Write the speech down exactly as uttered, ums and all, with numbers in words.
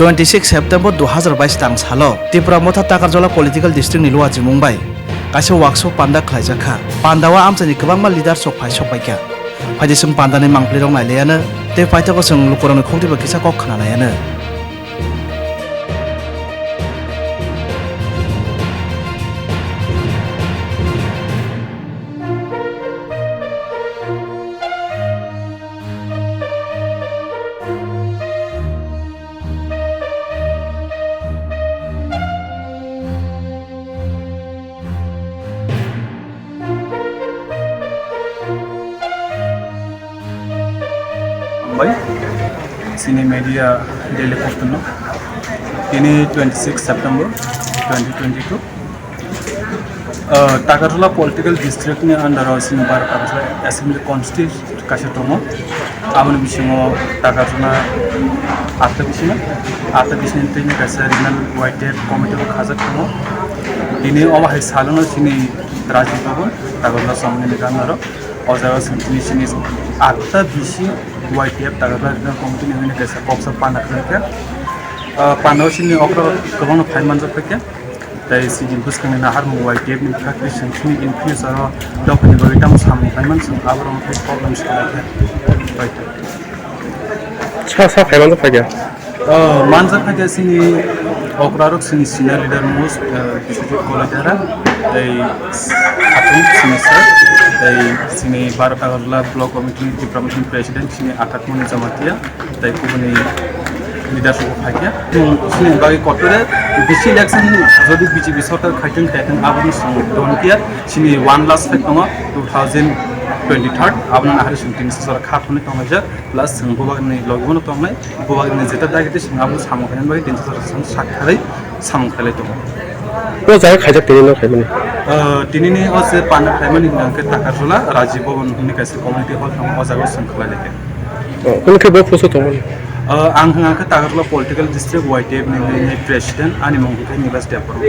Twenty six September dui hazar bais tang salo Tipra Motha Takarjala Political District ni luachimung bai kaisa workshop panda khlaijak kha. Panda o amchaini kwbangma leaders rok phai sok bai kha. Phaidi chwng panda ni mangpli rok nai liya no tei paithago chwng lukurok ni khukti bai kisa kok khna nai ano. Bai, chini media daily post no. Tini twenty six September twenty twenty two. Uh, Takarjala political district ni under o chini Baro Takarjala assembly constituency kaisa tongo. Aboni bisingo Takarjala atta bisingo, atta bisingo tini kaisa regional Y T F committee bo khajak tongo. Tini omo hai salono chini Rajiv Bhavan, Takarjala Chomoni ni gana ro. O jaga chwng tini chini atta bisi Y T F Takarjala regional committee ni hwnwi kaisa koksa panda khlai kha. Uh, panda o chini okra kwbangno phai manjak phai kha. Tei chini bwskangni naharmung Y T F ni bwkhak twi chwng chini in future o dophani bagwi tamo samung khlai man chwng aborok tei problem se khlai kha. Bai kha. Sa, sa phai manjak phai kha? Oh, manjak phai kha chini okra rok chini senior leader most, uh, Biswajit Kolaidara, tei Khatung chini sir, tei chini Baro Takarjala block committee ni Tipra Motha ni president chini Akathmoni Jamatia. Tei kubuni leaders rok phai kha. Chwng chini bagwi kotore bisi election jodi B J P sorkar khaitwng khaitwng aboni chwng don khe chini one last fight tongo two thousand twenty third aboni nahari chwng tini sasara kha thwnwi tonglaijak plus chwng bubagni logi bono tongnai bubagni jeta dagi tei chwng aboni samung khainani bagwi tini sasara chwng sak tharwi samung khailai tongo. O jaga khaijak tini no khaimani? Ah, tinini o je panda khaimani hwnka hwnkhe Takarjala Rajiv Bhavan hwnwi kaisa community hall tongo, o jaga o chwng khlai lai kha. Oh, kunu khe bo post o tongmani? Ah, ang hwnka khe Takarjala Political District Y T F ni, ni president, ani mung hwnkhe Nibas Debbarma.